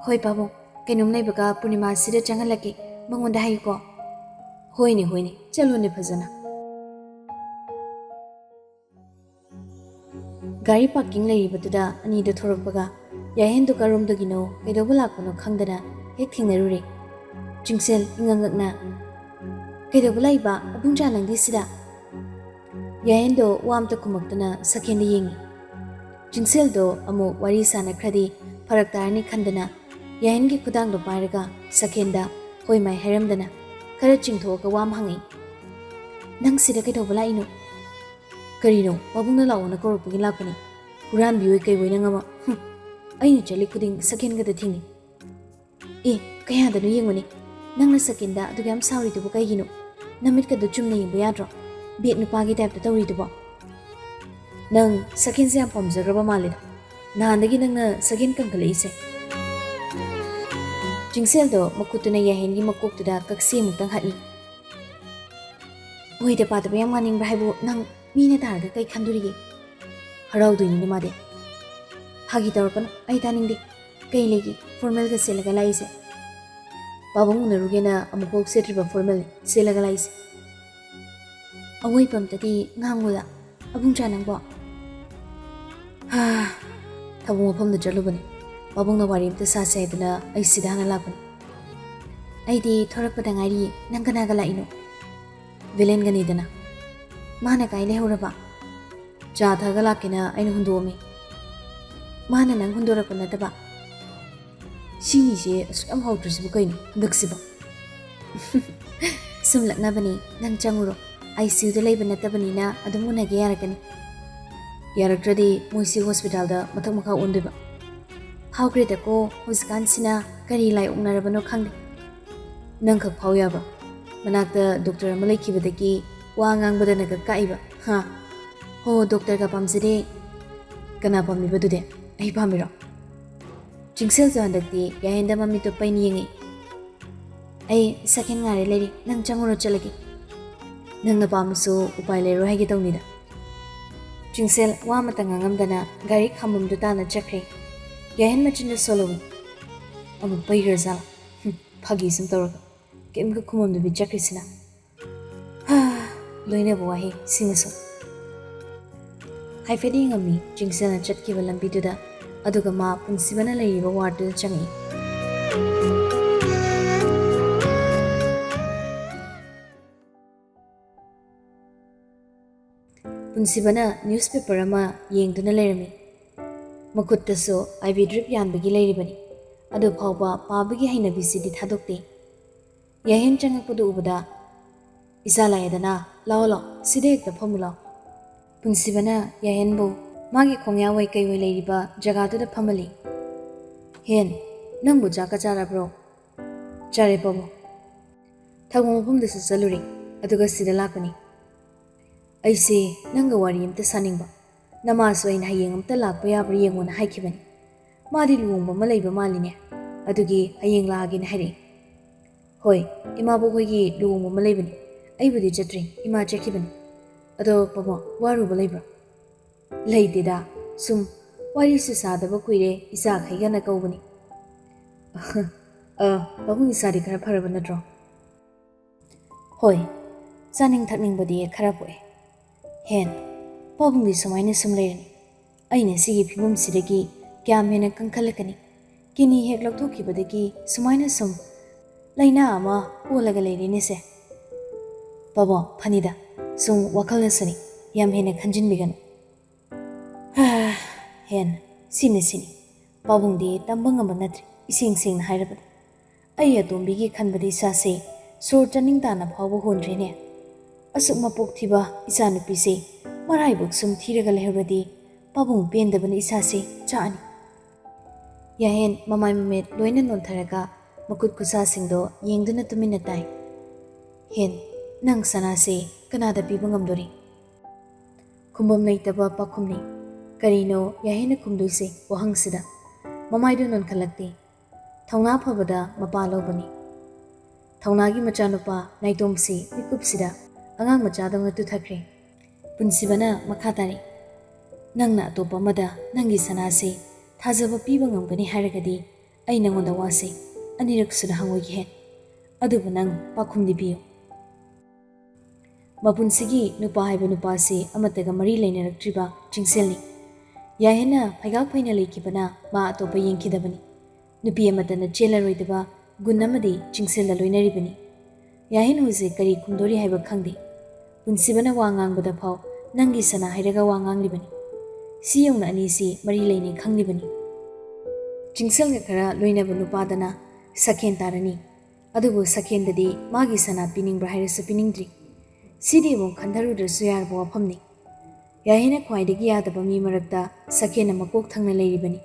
"ꯍꯣꯏ ꯄꯥꯕꯨꯡ, ꯀꯩꯅꯣꯝ ꯂꯩꯕꯒ ꯄꯨꯔꯅꯤꯃꯥꯁꯤꯗ ꯆꯪꯍꯜꯂꯛꯀꯦ, ꯃꯉꯣꯟꯗ ꯍꯥꯏꯌꯨꯀꯣ꯫" "ꯍꯣꯏꯅꯦ ꯍꯣꯏꯅꯦ, ꯆꯠꯂꯨꯅꯦ ꯐꯖꯅ꯫" ꯒꯥꯔꯤ ꯄꯥꯔꯀꯤꯡ ꯂꯩꯔꯤꯕꯗꯨꯗ ꯑꯅꯤꯗꯣ ꯊꯣꯔꯛꯄꯒ ꯌꯥꯍꯦꯟꯗꯣ ꯀꯔꯣꯝꯗꯒꯤꯅꯣ ꯀꯩꯗꯧꯕ ꯂꯥꯛꯄꯅꯣ ꯈꯪꯗꯅ ꯍꯦꯛ ꯊꯦꯡꯅꯔꯨꯔꯦ꯫ ꯆꯤꯡꯁꯦꯜ ꯏꯉꯛ ꯉꯛꯅ, "ꯀꯩꯗꯧꯕ ꯂꯥꯛꯏꯕ ꯑꯕꯨꯡꯆꯥ ꯅꯪꯗꯤ ꯁꯤꯗ?" ꯌꯥꯍꯦꯟꯗꯣ ꯋꯥ ꯑꯝꯇ ꯈꯨꯝꯃꯛꯇꯅ ꯁꯈꯦꯟꯗ ꯌꯦꯡꯉꯤ꯫ ꯆꯤꯡꯁꯦꯜꯗꯣ ꯑꯃꯨꯛ ꯋꯥꯔꯤ ꯁꯥꯟꯅꯈ꯭ꯔꯗꯤ ꯐꯔꯛ ꯇꯥꯔꯅꯤ ꯈꯟꯗꯅ ꯌꯥꯍꯦꯟꯒꯤ ꯈꯨꯗꯥꯡꯗꯣ ꯄꯥꯏꯔꯒ ꯁꯀꯦꯟꯗ ꯍꯣꯏ ꯃꯥꯏ ꯍꯥꯏꯔꯝꯗꯅ ꯈꯔ ꯆꯤꯡꯊꯣꯛꯑꯒ ꯋꯥ ꯑꯃ ꯍꯪꯉꯛꯏ꯫ "ꯅꯪ ꯁꯤꯗ ꯀꯩꯗꯧꯕ ꯂꯥꯛꯏꯅꯣ?" "ꯀꯔꯤꯅꯣ, ꯄꯥꯕꯨꯡꯅ ꯂꯥꯛꯑꯣꯅ ꯀꯧꯔꯛꯄꯒꯤ ꯂꯥꯛꯄꯅꯤ꯫ ꯍꯨꯔꯥꯟꯕꯤ ꯑꯣꯏ ꯀꯩ ꯑꯣꯏ ꯅꯪ ꯑꯃ꯫ ꯍꯨꯝ, ꯑꯩꯅ ꯆꯠꯂꯤ ꯈꯨꯗꯤꯡ ꯁꯀꯦꯟꯒꯗ ꯊꯤꯡꯉꯤ꯫ ꯑꯦ, ꯀꯌꯥꯗꯅꯣ ꯌꯦꯡꯉꯨꯅꯦ꯫ ꯅꯪꯅ ꯁꯀꯦꯟꯗ ꯑꯗꯨꯒ ꯌꯥꯝ ꯁꯥꯎꯔꯤꯗꯨꯕꯨ ꯀꯩꯒꯤꯅꯣ? ꯅꯃꯤꯠꯀꯗꯣ ꯆꯨꯝꯅ ꯌꯦꯡꯕ ꯌꯥꯗ꯭ꯔꯣ? ꯕꯦꯠ ꯅꯨꯄꯥꯒꯤ ꯇꯥꯏꯞꯇ ꯇꯧꯔꯤꯗꯨꯕꯣ?" "ꯅꯪ ꯁꯀꯦꯟꯁꯦ ꯌꯥꯝ ꯄꯥꯝꯖꯈ꯭ꯔꯕ ꯃꯥꯜꯂꯦꯗ꯫ ꯅꯍꯥꯟꯗꯒꯤ ꯅꯪꯅ ꯁꯀꯦꯟ ꯀꯟꯈꯠꯂꯛꯏꯁꯦ꯫" ꯆꯤꯡꯁꯦꯜꯗꯣ ꯃꯈꯨꯠꯇꯨꯅ ꯌꯥꯍꯦꯟꯒꯤ ꯃꯀꯣꯛꯇꯨꯗ ꯀꯛꯁꯦꯃꯨꯛꯇꯪ ꯍꯠꯂꯤ꯫ "ꯑꯣꯏꯗ ꯄꯥꯗꯕ ꯌꯥꯝ ꯉꯥꯡꯅꯤꯡꯕ꯭ꯔꯥ ꯍꯥꯏꯕꯨ ꯅꯪ? ꯃꯤꯅ ꯇꯥꯔꯒ ꯀꯩ ꯈꯟꯗꯣꯔꯤꯒꯦ?" "ꯍꯔꯥꯎꯗꯣꯏꯅꯤꯅꯦ ꯃꯥꯗꯤ꯫" "ꯐꯥꯒꯤ ꯇꯧꯔꯛꯀꯅꯨ, ꯑꯩ ꯇꯥꯅꯤꯡꯗꯦ꯫ ꯀꯩ ꯂꯩꯒꯦ ꯐꯣꯔꯃꯦꯜꯒ ꯁꯦꯠꯂꯒ ꯂꯥꯛꯏꯁꯦ?" "ꯄꯥꯕꯨꯡ ꯎꯅꯔꯨꯒꯦꯅ ꯑꯃꯨꯛꯐꯥꯎ ꯁꯦꯠꯇ꯭ꯔꯤꯕ ꯐꯣꯔꯃꯦꯜ ꯁꯦꯠꯂꯒ ꯂꯥꯛꯏꯁꯦ꯫" "ꯑꯋꯣꯏꯕ ꯑꯝꯇꯗꯤ ꯉꯥꯡꯉꯨꯗ, ꯑꯕꯨꯡꯆꯥ ꯅꯪꯕꯣ꯫" ꯍꯥ, ꯊꯕꯛ ꯃꯐꯝꯗ ꯆꯠꯂꯨꯕꯅꯤ꯫ ꯄꯥꯕꯨꯡꯅ ꯋꯥꯔꯤ ꯑꯝꯇ ꯁꯥꯁꯦ ꯍꯥꯏꯗꯨꯅ ꯑꯩ ꯁꯤꯗ ꯍꯥꯟꯅ ꯂꯥꯛꯄꯅꯤ꯫ "ꯑꯩꯗꯤ ꯊꯣꯔꯛꯄꯗ ꯉꯥꯏꯔꯤ꯫ ꯅꯪ ꯀꯅꯥꯒ ꯂꯥꯛꯏꯅꯣ?" "ꯚꯦꯂꯦꯟꯒꯅꯤꯗꯅ꯫" "ꯃꯥꯅ ꯀꯥꯏ ꯂꯩꯍꯧꯔꯕ?" "ꯆꯥ ꯊꯛꯑꯒ ꯂꯥꯛꯀꯦꯅ ꯑꯩꯅ ꯍꯨꯟꯗꯣꯛꯑꯝꯃꯤ꯫" "ꯃꯥꯅ ꯅꯪ ꯍꯨꯟꯗꯣꯔꯛꯄ ꯅꯠꯇꯕ?" "ꯁꯤꯅꯤꯁꯦ ꯑꯁꯨꯛ ꯌꯥꯝ ꯍꯥꯎꯇ꯭ꯔꯤꯁꯤꯕꯨ ꯀꯩꯅꯣ ꯍꯟꯗꯛꯁꯤꯕꯣ?" "ꯁꯨꯝ ꯂꯛꯅꯕꯅꯤ, ꯅꯪ ꯆꯪꯉꯨꯔꯣ꯫ ꯑꯥꯏ ꯁꯤ ꯌꯨꯗ ꯂꯩꯕ ꯅꯠꯇꯕꯅꯤꯅ ꯑꯗꯨꯝ ꯎꯅꯒꯦ ꯌꯥꯔꯛꯀꯅꯤ꯫ ꯌꯥꯔꯛꯇ꯭ꯔꯗꯤ ꯃꯣꯏꯁꯤ ꯍꯣꯁꯄꯤꯇꯥꯜꯗ ꯃꯊꯛ ꯃꯈꯥ ꯑꯣꯟꯗꯣꯏꯕ꯫ ꯐꯥꯎꯈ꯭ꯔꯦꯗꯀꯣ ꯍꯧꯖꯤꯛꯀꯥꯟꯁꯤꯅ ꯀꯔꯤ ꯂꯥꯏ ꯑꯣꯛꯅꯔꯕꯅꯣ ꯈꯪꯗꯦ꯫" "ꯅꯪꯈꯛ ꯐꯥꯎ ꯌꯥꯕ? ꯃꯅꯥꯛꯇ ꯗꯣꯛꯇꯔ ꯑꯃ ꯂꯩꯈꯤꯕꯗꯒꯤ ꯋꯥ ꯉꯥꯡꯕꯗꯅꯒ ꯀꯛꯏꯕ, ꯍꯥ? ꯍꯣ, ꯗꯣꯛꯇꯔꯒ ꯄꯥꯝꯖꯗꯦ꯫" "ꯀꯅꯥ ꯄꯥꯝꯃꯤꯕ ꯑꯗꯨꯗꯤ? ꯑꯩ ꯄꯥꯝꯃꯤꯔꯣ?" ꯆꯤꯡꯁꯦꯜꯁꯨ ꯍꯟꯗꯛꯇꯤ ꯌꯥꯍꯦꯟꯗ ꯃꯃꯤꯠꯇꯣ ꯄꯩꯅ ꯌꯦꯡꯉꯤ꯫ "ꯑꯩ ꯁꯀꯦꯟ ꯉꯥꯏꯔꯦ ꯂꯩꯔꯤ, ꯅꯪ ꯆꯪꯉꯨꯔꯣ, ꯆꯠꯂꯒꯦ꯫" "ꯅꯪꯅ ꯄꯥꯝꯃꯁꯨ ꯎꯄꯥꯏ ꯂꯩꯔꯣꯏ ꯍꯥꯏꯒꯦ ꯇꯧꯅꯤꯗ꯫" ꯆꯤꯡꯁꯦꯜ ꯋꯥ ꯑꯃꯇ ꯉꯥꯡꯉꯝꯗꯅ ꯒꯥꯔꯤ ꯈꯥꯝꯕꯝꯗꯨ ꯇꯥꯅ ꯆꯠꯈ꯭ꯔꯦ꯫ ꯌꯥꯍꯦꯟ ꯃꯆꯤꯟꯗ ꯁꯣꯜꯍꯧꯏ꯫ "ꯑꯃꯨꯛ ꯄꯩꯈ꯭ꯔꯖꯥꯠꯂꯣ? ꯍꯨꯝ, ꯐꯥꯒꯤ ꯁꯨꯝ ꯇꯧꯔꯒ ꯀꯩꯝꯒ ꯈꯨꯝꯃꯝꯗꯕꯤ ꯆꯠꯈ꯭ꯔꯤꯁꯤꯅ꯫ ꯍꯥ, ꯂꯣꯏꯅꯕ ꯋꯥꯍꯩ ꯁꯤꯃꯁꯨ꯫" ꯍꯥꯏꯐꯦꯠ ꯌꯦꯡꯉꯝꯃꯤ ꯆꯤꯡꯁꯦꯜꯅ ꯆꯠꯈꯤꯕ ꯂꯝꯕꯤꯗꯨꯗ, ꯑꯗꯨꯒ ꯃꯥ ꯄꯨꯟꯁꯤꯕꯅ ꯂꯩꯔꯤꯕ ꯋꯥꯔꯗꯇꯨꯗ ꯆꯪꯉꯛꯏ꯫ ꯄꯨꯟꯁꯤꯕꯅ ꯅ꯭ꯌꯨꯁꯄꯦꯄꯔ ꯑꯃ ꯌꯦꯡꯗꯨꯅ ꯂꯩꯔꯝꯃꯤ꯫ ꯃꯈꯨꯠꯇꯁꯨ ꯑꯥꯏ ꯚꯤ ꯗ꯭ꯔꯤꯞ ꯌꯥꯟꯕꯒꯤ ꯂꯩꯔꯤꯕꯅꯤ꯫ ꯑꯗꯨ ꯐꯥꯎꯕ ꯄꯥꯕꯒꯤ ꯍꯩꯅꯕꯤꯁꯤꯗꯤ ꯊꯥꯗꯣꯛꯇꯦ꯫ ꯌꯥꯍꯦꯟ ꯆꯪꯉꯛꯄꯗꯨ ꯎꯕꯗ, "ꯏꯆꯥ ꯂꯥꯛꯑꯦꯗꯅ, ꯂꯥꯛꯑꯣ ꯂꯥꯛꯑꯣ, ꯁꯤꯗ ꯍꯦꯛꯇ ꯐꯝꯃꯨ ꯂꯥꯛꯑꯣ꯫" ꯄꯨꯟꯁꯤꯕꯅ ꯌꯥꯍꯦꯟꯕꯨ ꯃꯥꯒꯤ ꯈꯣꯡꯌꯥꯋꯣꯏ ꯀꯩꯋꯣꯏ ꯂꯩꯔꯤꯕ ꯖꯒꯥꯗꯨꯗ ꯐꯝꯍꯜꯂꯤ꯫ "ꯍꯦꯟ, ꯅꯪꯕꯨ ꯆꯥꯛꯀ ꯆꯥꯔꯕ꯭ꯔꯣ?" "ꯆꯥꯔꯦ ꯄꯥꯕꯨꯡ꯫" "ꯊꯕꯛ ꯃꯐꯝꯗꯁꯨ ꯆꯠꯂꯨꯔꯦ, ꯑꯗꯨꯒ ꯁꯤꯗ ꯂꯥꯛꯄꯅꯤ꯫ ꯑꯩꯁꯦ ꯅꯪꯒ ꯋꯥꯔꯤ ꯑꯝꯇ ꯁꯥꯅꯤꯡꯕ꯫ ꯅꯃꯥꯁꯨ ꯑꯩꯅ ꯍꯌꯦꯡ ꯑꯝꯇ ꯂꯥꯛꯄ ꯌꯥꯕ꯭ꯔꯥ ꯌꯦꯡꯉꯣꯅ ꯍꯥꯏꯈꯤꯕꯅꯤ꯫ ꯃꯥꯗꯤ ꯂꯨꯍꯣꯡꯕ ꯑꯃ ꯂꯩꯕ ꯃꯥꯜꯂꯤꯅꯦ, ꯑꯗꯨꯒꯤ ꯍꯌꯦꯡ ꯂꯥꯛꯑꯒꯦꯅ ꯍꯥꯏꯔꯛꯑꯦ꯫" "ꯍꯣꯏ, ꯏꯃꯥꯕꯣꯛ ꯍꯣꯏꯒꯤ ꯂꯨꯍꯣꯡꯕ ꯑꯃ ꯂꯩꯕꯅꯤ꯫ ꯑꯩꯕꯨꯗꯤ ꯆꯠꯇ꯭ꯔꯤ, ꯏꯃꯥ ꯆꯠꯈꯤꯕꯅꯤ꯫ ꯑꯗꯣ ꯄꯥꯕꯨꯡ, ꯋꯥꯔꯨꯕ ꯂꯩꯕ꯭ꯔꯥ?" "ꯂꯩꯇꯦꯗ, ꯁꯨꯝ ꯋꯥꯔꯤꯁꯨ ꯁꯥꯗꯕ ꯀꯨꯏꯔꯦ, ꯏꯆꯥꯈꯩꯒꯅ ꯀꯧꯕꯅꯤ꯫" "ꯑ, ꯄꯥꯕꯨꯡ ꯏꯁꯥꯗꯤ ꯈꯔ ꯐꯔꯕ ꯅꯠꯇ꯭ꯔꯣ?" "ꯍꯣꯏ, ꯆꯥꯅꯤꯡ ꯊꯛꯅꯤꯡꯕꯗꯤ ꯈꯔ ꯄꯣꯛꯑꯦ꯫" "ꯍꯦꯟ, ꯄꯥꯕꯨꯡꯗꯤ ꯁꯨꯃꯥꯏꯅ ꯁꯨꯝ ꯂꯩꯔꯅꯤ꯫ ꯑꯩꯅ ꯁꯤꯒꯤ ꯐꯤꯕꯝꯁꯤꯗꯒꯤ ꯀꯌꯥꯝ ꯍꯦꯟꯅ ꯀꯟꯈꯠꯂꯛꯀꯅꯤ? ꯀꯤꯅꯤ ꯍꯦꯛ ꯂꯧꯊꯣꯛꯈꯤꯕꯗꯒꯤ ꯁꯨꯃꯥꯏꯅ ꯁꯨꯝ ꯂꯥꯏꯅꯥ ꯑꯃ ꯑꯣꯜꯂꯒ ꯂꯩꯔꯦꯅꯦꯁꯦ꯫" "ꯄꯥꯕꯨꯡ, ꯐꯅꯤꯗ, ꯁꯨꯝ ꯋꯥꯈꯜꯅꯁꯨꯅꯤ, ꯌꯥꯝ ꯍꯦꯟꯅ ꯈꯟꯖꯤꯟꯕꯤꯒꯅꯨ꯫" "ꯍꯦꯟ, ꯁꯤꯅ ꯁꯤꯅꯤ꯫ ꯄꯥꯕꯨꯡꯗꯤ ꯇꯝꯕ ꯉꯝꯕ ꯅꯠꯇ꯭ꯔꯦ, ꯏꯁꯦꯡ ꯁꯦꯡꯅ ꯍꯥꯏꯔꯕꯗ꯫ ꯑꯩ ꯑꯇꯣꯝꯕꯤꯒꯤ ꯈꯟꯕꯗ ꯏꯁꯥꯁꯦ ꯁꯣꯔ ꯆꯥꯅꯤꯡ ꯇꯥꯅ ꯐꯥꯎꯕ ꯍꯣꯟꯗ꯭ꯔꯦꯅꯦ꯫ ꯑꯁꯨꯛ ꯃꯄꯣꯛ ꯊꯤꯕ ꯏꯆꯥꯅꯨꯄꯤꯁꯦ ꯃꯔꯥꯏꯕꯛ ꯁꯨꯝ ꯊꯤꯔꯒ ꯂꯩꯍꯧꯔꯗꯤ ꯄꯥꯕꯨꯡ ꯄꯦꯟꯗꯕꯅ ꯏꯁꯥꯁꯦ ꯆꯥꯛꯑꯅꯤ꯫" ꯌꯥꯍꯦꯟ ꯃꯃꯥꯏ ꯃꯃꯤꯠ ꯂꯣꯏꯅ ꯅꯣꯟꯊꯔꯒ ꯃꯈꯨꯠ ꯈꯨꯠꯁꯥꯁꯤꯡꯗꯣ ꯌꯦꯡꯗꯨꯅ ꯇꯨꯃꯤꯟꯅ ꯇꯥꯏ꯫ "ꯍꯦꯟ, ꯅꯪ ꯁꯅꯥꯁꯦ ꯀꯅꯥꯗ ꯄꯤꯕ ꯉꯝꯗꯣꯔꯤ?" ꯈꯨꯝꯕꯝ ꯂꯩꯇꯕ ꯄꯥꯈꯨꯝꯅꯤ꯫ ꯀꯔꯤꯅꯣ ꯌꯥꯍꯦꯟꯅ ꯈꯨꯝꯗꯣꯏꯁꯦ ꯋꯥꯍꯪꯁꯤꯗ? ꯃꯃꯥꯏꯗꯨ ꯅꯣꯟꯈꯠꯂꯛꯇꯦ꯫ ꯊꯧꯅꯥ ꯐꯕꯗ ꯃꯄꯥ ꯂꯧꯕꯅꯤ꯫ ꯊꯧꯅꯥꯒꯤ ꯃꯆꯥꯅꯨꯄꯥ ꯅꯥꯏꯇꯣꯝꯁꯤ ꯃꯤꯀꯨꯞꯁꯤꯗ ꯑꯉꯥꯡ ꯃꯆꯥꯗꯧꯅ ꯇꯨꯊꯈ꯭ꯔꯦ꯫ ꯄꯨꯟꯁꯤꯕꯅ ꯃꯈꯥ ꯇꯥꯔꯤ, "ꯅꯪꯅ ꯑꯇꯣꯞꯄ ꯑꯃꯗ ꯅꯪꯒꯤ ꯁꯅꯥꯁꯤ ꯊꯥꯖꯕ ꯄꯤꯕ ꯉꯝꯒꯅꯤ ꯍꯥꯏꯔꯒꯗꯤ ꯑꯩ ꯅꯉꯣꯟꯗ ꯋꯥꯁꯤ ꯑꯅꯤꯔꯛ ꯁꯨꯅ ꯍꯪꯉꯣꯏꯒꯦ ꯍꯦ꯫ ꯑꯗꯨꯕꯨ ꯅꯪ ꯄꯥꯈꯨꯝꯗꯤ ꯄꯤꯌꯨ꯫" ꯃꯄꯨꯟꯁꯤꯒꯤ ꯅꯨꯄꯥ ꯍꯥꯏꯕ ꯅꯨꯄꯥꯁꯤ ꯑꯃꯠꯇꯒ ꯃꯔꯤ ꯂꯩꯅꯔꯛꯇ꯭ꯔꯤꯕ ꯆꯤꯡꯁꯦꯜꯅꯤ꯫ ꯌꯥꯍꯦꯟꯅ ꯐꯩꯒꯥꯛ ꯐꯩꯅ ꯂꯩꯈꯤꯕꯅ ꯃꯥ ꯑꯇꯣꯞꯄ ꯌꯦꯡꯈꯤꯗꯕꯅꯤ꯫ ꯅꯨꯄꯤ ꯑꯃꯠꯇꯅ ꯆꯦꯜꯂꯔꯣꯏꯗꯕ ꯒꯨꯟ ꯑꯃꯗꯤ ꯆꯤꯡꯁꯦꯜꯗ ꯂꯣꯏꯅꯔꯤꯕꯅꯤ꯫ ꯌꯥꯍꯦꯟ ꯍꯧꯖꯤꯛ ꯀꯔꯤ ꯈꯨꯝꯗꯣꯔꯤ ꯍꯥꯏꯕ ꯈꯪꯗꯦ꯫ ꯄꯨꯟꯁꯤꯕꯅ ꯋꯥ ꯉꯥꯡꯕꯗ ꯐꯥꯎ ꯅꯪꯒꯤ ꯁꯅꯥ ꯍꯥꯏꯔꯒ ꯋꯥ ꯉꯥꯡꯂꯤꯕꯅꯤ꯫ ꯁꯤ ꯌꯧꯅ ꯑꯅꯤꯁꯤ ꯃꯔꯤ ꯂꯩꯅꯩ ꯈꯪꯂꯤꯕꯅꯤ꯫ ꯆꯤꯡꯁꯜꯒ ꯈꯔ ꯂꯣꯏꯅꯕ ꯅꯨꯄꯥꯗꯅ ꯁꯈꯦꯟ ꯇꯥꯔꯅꯤ꯫ ꯑꯗꯨꯕꯨ ꯁꯈꯦꯟꯗꯗꯤ ꯃꯥꯒꯤ ꯁꯅꯥ ꯄꯤꯅꯤꯡꯕ꯭ꯔꯥ ꯍꯥꯏꯔꯁꯨ ꯄꯤꯅꯤꯡꯗ꯭ꯔꯤ꯫ ꯁꯤꯗꯤ ꯑꯃꯨꯛ ꯈꯟꯊꯔꯨꯗ꯭ꯔꯁꯨ ꯌꯥꯔꯕ ꯋꯥꯐꯝꯅꯤ꯫ ꯌꯥꯍꯦꯟꯅ ꯈ꯭ꯋꯥꯏꯗꯒꯤ ꯌꯥꯗꯕ ꯃꯤ ꯃꯔꯛꯇ ꯁꯈꯦꯟꯅ ꯃꯀꯣꯛ ꯊꯪꯅ ꯂꯩꯔꯤꯕꯅꯤ꯫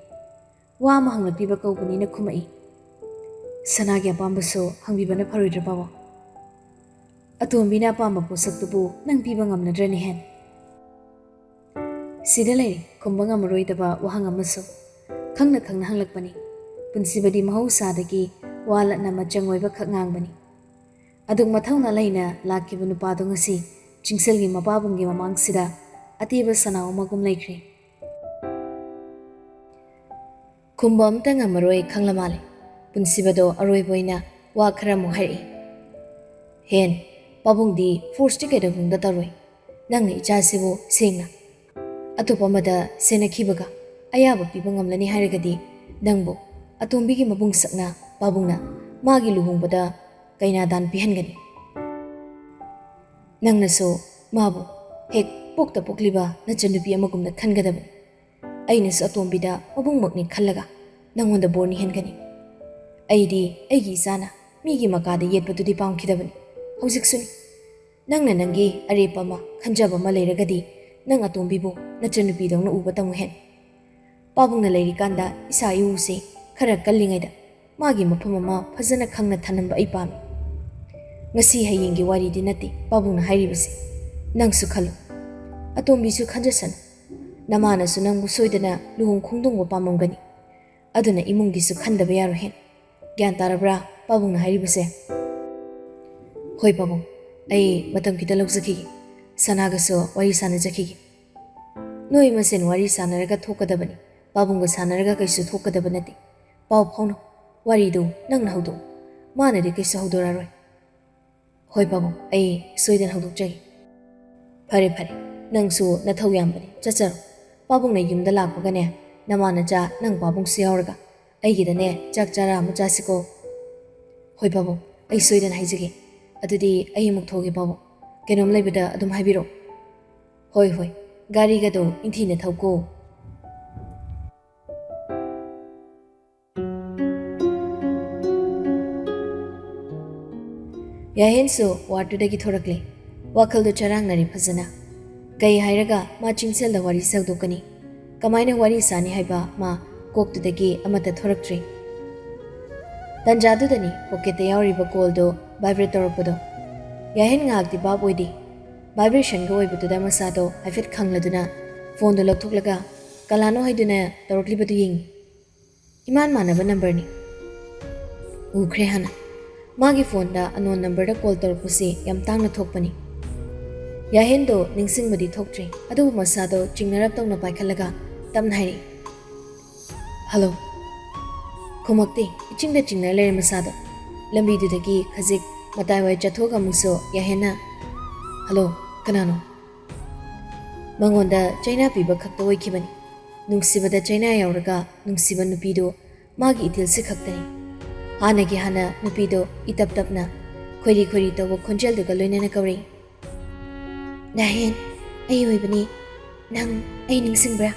ꯋꯥ ꯑꯃ ꯍꯪꯂꯛꯄꯤꯕ ꯀꯧꯕꯅꯤꯅ ꯈꯨꯝꯃꯛꯏ꯫ "ꯁꯅꯥꯒꯤ ꯑꯄꯥꯝꯕꯁꯨ ꯍꯪꯕꯤꯕꯅ ꯐꯔꯣꯏꯗ꯭ꯔ, ꯄꯥꯕꯨꯡ? ꯑꯇꯣꯝꯕꯤꯅ ꯑꯄꯥꯝꯕ ꯄꯣꯠꯁꯛꯇꯨꯕꯨ ꯅꯪ ꯄꯤꯕ ꯉꯝꯅꯗ꯭ꯔꯅꯦ, ꯍꯦꯟ?" ꯁꯤꯗ ꯂꯩꯔꯦ ꯈꯨꯝꯕ ꯉꯝꯃꯔꯣꯏꯗꯕ ꯋꯥꯍꯪ ꯑꯃꯁꯨ꯫ ꯈꯪꯅ ꯈꯪꯅ ꯍꯪꯂꯛꯄꯅꯤ꯫ ꯄꯨꯟꯁꯤꯕꯗꯤ ꯃꯍꯧꯁꯥꯗꯒꯤ ꯋꯥ ꯂꯠꯅ ꯃꯆꯪ ꯑꯣꯏꯕ ꯈꯛ ꯉꯥꯡꯕꯅꯤ꯫ ꯑꯗꯨꯛ ꯃꯊꯧꯅꯥ ꯂꯩꯅ ꯂꯥꯛꯈꯤꯕ ꯅꯨꯄꯥꯗꯣ ꯉꯁꯤ ꯆꯤꯡꯁꯜꯒꯤ ꯃꯄꯥꯕꯨꯡꯒꯤ ꯃꯃꯥꯡꯁꯤꯗ ꯑꯇꯦꯕ ꯁꯅꯥ ꯑꯃꯒꯨꯝ ꯂꯩꯈ꯭ꯔꯦ꯫ ꯈꯨꯝꯕ ꯑꯝꯇ ꯉꯝꯃꯔꯣꯏ ꯈꯪꯂ ꯃꯥꯜꯂꯦ꯫ ꯄꯨꯟꯁꯤꯕꯗꯣ ꯑꯔꯣꯏꯕ ꯑꯣꯏꯅ ꯋꯥ ꯈꯔ ꯑꯃꯨꯛ ꯍꯥꯏꯔꯛꯏ꯫ "ꯍꯦꯟ, ꯄꯥꯕꯨꯡꯗꯤ ꯐꯣꯔꯁꯇꯤ ꯀꯩꯗꯧꯅꯨꯡꯗ ꯇꯧꯔꯣꯏ꯫ ꯅꯪꯅ ꯏꯆꯥꯁꯤꯕꯨ ꯁꯦꯡꯅ ꯑꯇꯣꯞꯄ ꯑꯃꯗ ꯁꯦꯟꯅꯈꯤꯕꯒ ꯑꯌꯥꯕ ꯄꯤꯕ ꯉꯝꯂꯅꯤ ꯍꯥꯏꯔꯒꯗꯤ, ꯅꯪꯕꯨ ꯑꯇꯣꯝꯕꯤꯒꯤ ꯃꯕꯨꯡꯁꯛꯅ ꯄꯥꯕꯨꯡꯅ ꯃꯥꯒꯤ ꯂꯨꯍꯣꯡꯕꯗ ꯀꯩꯅꯥꯗꯥꯟ ꯄꯤꯍꯟꯒꯅꯤ꯫ ꯅꯪꯅꯁꯨ ꯃꯥꯕꯨ ꯍꯦꯛ ꯄꯣꯛꯇ ꯄꯣꯛꯂꯤꯕ ꯅꯆꯟꯅꯨꯄꯤ ꯑꯃꯒꯨꯝꯅ ꯈꯟꯒꯗꯕꯅꯤ꯫ ꯑꯩꯅꯁꯨ ꯑꯇꯣꯝꯕꯤꯗ ꯃꯕꯨꯡꯃꯛꯅꯤ ꯈꯜꯂꯒ ꯅꯪꯉꯣꯟꯗ ꯕꯣꯔ ꯅꯤꯍꯟꯒꯅꯤ꯫ ꯑꯩꯗꯤ ꯑꯩꯒꯤ ꯏꯆꯥꯅ ꯃꯤꯒꯤ ꯃꯀꯥꯗ ꯌꯦꯠꯄꯗꯨꯗꯤ ꯄꯥꯝꯈꯤꯗꯕꯅꯤ꯫ ꯍꯧꯖꯤꯛꯁꯨꯅꯤ꯫ ꯅꯪꯅ ꯅꯪꯒꯤ ꯑꯔꯦꯞꯄ ꯑꯃ ꯈꯟꯖꯕ ꯑꯃ ꯂꯩꯔꯒꯗꯤ, ꯅꯪ ꯑꯇꯣꯝꯕꯤꯕꯨ ꯅꯆꯟꯅꯨꯄꯤꯗꯧꯅ ꯎꯕ ꯇꯝꯃꯨ, ꯍꯦꯟ꯫ ꯄꯥꯕꯨꯡꯅ ꯂꯩꯔꯤꯀꯥꯟꯗ ꯏꯁꯥ ꯏꯎꯁꯦ ꯈꯔ ꯀꯜꯂꯤꯉꯩꯗ ꯃꯥꯒꯤ ꯃꯐꯝ ꯑꯃ ꯐꯖꯅ ꯈꯪꯅ ꯊꯅꯝꯕ ꯑꯩ ꯄꯥꯝꯃꯤ꯫ ꯉꯁꯤ ꯍꯌꯦꯡꯒꯤ ꯋꯥꯔꯤꯗꯤ ꯅꯠꯇꯦ ꯄꯥꯕꯨꯡꯅ ꯍꯥꯏꯔꯤꯕꯁꯦ꯫ ꯅꯪꯁꯨ ꯈꯜꯂꯨ, ꯑꯇꯣꯝꯕꯤꯁꯨ ꯈꯟꯖꯁꯅꯨ꯫ ꯅꯃꯥꯅꯁꯨ ꯅꯪꯕꯨ ꯁꯣꯏꯗꯅ ꯂꯨꯍꯣꯡ ꯈꯣꯡꯗꯣꯡꯕ ꯄꯥꯝꯃꯝꯒꯅꯤ꯫ ꯑꯗꯨꯅ ꯏꯃꯨꯡꯒꯤꯁꯨ ꯈꯟꯗꯕ ꯌꯥꯔꯣꯏ, ꯍꯦꯟ꯫ ꯒ꯭ꯌꯥꯟ ꯇꯥꯔꯕ꯭ꯔꯥ ꯄꯥꯕꯨꯡꯅ ꯍꯥꯏꯔꯤꯕꯁꯦ?" "ꯍꯣꯏ ꯄꯥꯕꯨꯡ, ꯑꯩ ꯃꯇꯝ ꯈꯤꯇ ꯂꯧꯖꯈꯤꯒꯦ꯫ ꯁꯅꯥꯒꯁꯨ ꯋꯥꯔꯤ ꯁꯥꯟꯅꯖꯈꯤꯒꯦ꯫ ꯅꯣꯏ ꯃꯁꯦꯟ ꯋꯥꯔꯤ ꯁꯥꯟꯅꯔꯒ ꯊꯣꯛꯀꯗꯕꯅꯤ꯫ ꯄꯥꯕꯨꯡꯒ ꯁꯥꯟꯅꯔꯒ ꯀꯩꯁꯨ ꯊꯣꯛꯀꯗꯕ ꯅꯠꯇꯦ꯫ ꯄꯥꯎ ꯐꯥꯎꯅꯧ꯫ ꯋꯥꯔꯤꯗꯨ ꯅꯪꯅ ꯍꯧꯗꯣꯛꯎ꯫ ꯃꯥꯅꯗꯤ ꯀꯩꯁꯨ ꯍꯧꯗꯣꯔꯛꯑꯔꯣꯏ꯫" "ꯍꯣꯏ ꯄꯥꯕꯨꯡ, ꯑꯩ ꯁꯣꯏꯗꯅ ꯍꯧꯗꯣꯛꯆꯒꯦ꯫" "ꯐꯔꯦ ꯐꯔꯦ, ꯅꯪꯁꯨ ꯅꯊꯧ ꯌꯥꯝꯕꯅꯤ, ꯆꯠꯆꯔꯣ꯫ ꯄꯥꯕꯨꯡꯅ ꯌꯨꯝꯗ ꯂꯥꯛꯄꯒꯅꯦ, ꯅꯃꯥ ꯅꯆꯥ ꯅꯪ ꯄꯥꯕꯨꯡꯁꯨ ꯌꯥꯎꯔꯒ ꯑꯩꯒꯤꯗꯅꯦ ꯆꯥꯛ ꯆꯔꯥ ꯑꯃ ꯆꯥꯁꯤꯀꯣ꯫" "ꯍꯣꯏ ꯄꯥꯕꯨꯡ, ꯑꯩ ꯁꯣꯏꯗꯅ ꯍꯥꯏꯖꯒꯦ꯫ ꯑꯗꯨꯗꯤ ꯑꯩ ꯑꯃꯨꯛ ꯊꯣꯛꯑꯒꯦ ꯄꯥꯕꯨꯡ꯫ ꯀꯩꯅꯣꯝ ꯂꯩꯕꯗ ꯑꯗꯨꯝ ꯍꯥꯏꯕꯤꯔꯛꯑꯣ꯫" "ꯍꯣꯏ ꯍꯣꯏ, ꯒꯥꯔꯤꯒꯗꯣ ꯏꯪꯊꯤꯅ ꯊꯧꯀꯣ꯫" ꯌꯥꯍꯦꯟꯁꯨ ꯋꯥꯔꯗꯇꯨꯗꯒꯤ ꯊꯣꯔꯛꯂꯦ꯫ ꯋꯥꯈꯜꯗꯣ ꯆꯔꯥꯡꯅꯔꯦ ꯐꯖꯅ꯫ ꯀꯩ ꯍꯥꯏꯔꯒ ꯃꯥ ꯆꯤꯡꯁꯦꯜꯗ ꯋꯥꯔꯤ ꯁꯧꯗꯣꯛꯀꯅꯤ? ꯀꯃꯥꯏꯅ ꯋꯥꯔꯤ ꯁꯥꯅꯤ ꯍꯥꯏꯕ ꯃꯥ ꯀꯣꯛꯇꯨꯗꯒꯤ ꯑꯃꯠꯇ ꯊꯣꯔꯛꯇ꯭ꯔꯦ꯫ ꯇꯟꯖꯥꯗꯨꯗꯅꯤ ꯄꯣꯀꯦꯠꯇ ꯌꯥꯎꯔꯤꯕ ꯀꯣꯜꯗꯣ ꯚꯥꯏꯕ꯭ꯔꯦꯠ ꯇꯧꯔꯛꯄꯗꯣ꯫ ꯌꯥꯍꯦꯟ ꯉꯥꯏꯍꯥꯛꯇꯤ ꯚꯥꯞ ꯑꯣꯏꯗꯦ꯫ ꯚꯥꯏꯕ꯭ꯔꯦꯁꯟꯒ ꯑꯣꯏꯕꯗꯨꯗ ꯃꯁꯥꯗꯣ ꯍꯥꯏꯐꯦꯠ ꯈꯪꯂꯗꯨꯅ ꯐꯣꯟꯗꯣ ꯂꯧꯊꯣꯛꯂꯒ ꯀꯅꯥꯅꯣ ꯍꯥꯏꯗꯨꯅ ꯇꯧꯔꯛꯂꯤꯕꯗꯨ ꯌꯦꯡꯉꯤ꯫ ꯏꯃꯥꯟ ꯃꯥꯟꯅꯕ ꯅꯝꯕꯔꯅꯤ꯫ ꯎꯈ꯭ꯔꯦ ꯍꯥꯟꯅ꯫ ꯃꯥꯒꯤ ꯐꯣꯟꯗ ꯑꯅꯣꯟ ꯅꯝꯕꯔꯗ ꯀꯣꯜ ꯇꯧꯔꯛꯄꯁꯤ ꯌꯥꯝ ꯇꯥꯡꯅ ꯊꯣꯛꯄꯅꯤ꯫ ꯌꯥꯍꯦꯟꯗꯣ ꯅꯤꯡꯁꯤꯡꯕꯗꯤ ꯊꯣꯛꯇ꯭ꯔꯦ, ꯑꯗꯨꯕꯨ ꯃꯁꯥꯗꯣ ꯆꯤꯡꯅꯔꯞ ꯇꯧꯅ ꯄꯥꯏꯈꯠꯂꯒ ꯇꯞꯅ ꯍꯥꯏꯔꯛꯏ, "ꯍꯜꯂꯣ"꯫ ꯈꯨꯝꯃꯛꯇꯦ, ꯏꯆꯤꯡꯗ ꯆꯤꯡꯅ ꯂꯩꯔꯦ ꯃꯁꯥꯗꯣ꯫ ꯂꯝꯕꯤꯗꯨꯗꯒꯤ ꯈꯖꯤꯛ ꯃꯇꯥꯏꯋꯥꯏ ꯆꯠꯊꯣꯛꯑꯒ ꯑꯃꯨꯛꯁꯨ ꯌꯥꯍꯦꯟꯅ, "ꯍꯜꯂꯣ, ꯀꯅꯥꯅꯣ?" ꯃꯉꯣꯟꯗ ꯆꯩꯅꯥ ꯄꯤꯕ ꯈꯛꯇ ꯑꯣꯏꯈꯤꯕꯅꯤ꯫ ꯅꯨꯡꯁꯤꯕꯗ ꯆꯩꯅꯥ ꯌꯥꯎꯔꯒ ꯅꯨꯡꯁꯤꯕ ꯅꯨꯄꯤꯗꯨ ꯃꯥꯒꯤ ꯏꯊꯤꯜꯁꯤ ꯈꯛꯇꯅꯤ꯫ ꯍꯥꯟꯅꯒꯤ ꯍꯥꯟꯅ ꯅꯨꯄꯤꯗꯣ ꯏꯇꯞ ꯇꯞꯅ, ꯈꯣꯏꯔꯤ ꯈꯣꯏꯔꯤ ꯇꯧꯕ ꯈꯣꯟꯖꯦꯜꯗꯨꯒ ꯂꯣꯏꯅꯅ ꯀꯧꯔꯛꯏ, "ꯗꯥꯍꯦꯟ, ꯑꯩ ꯑꯣꯏꯕꯅꯤ꯫ ꯅꯪ ꯑꯩ ꯅꯤꯡꯁꯤꯡꯕ꯭ꯔꯥ?"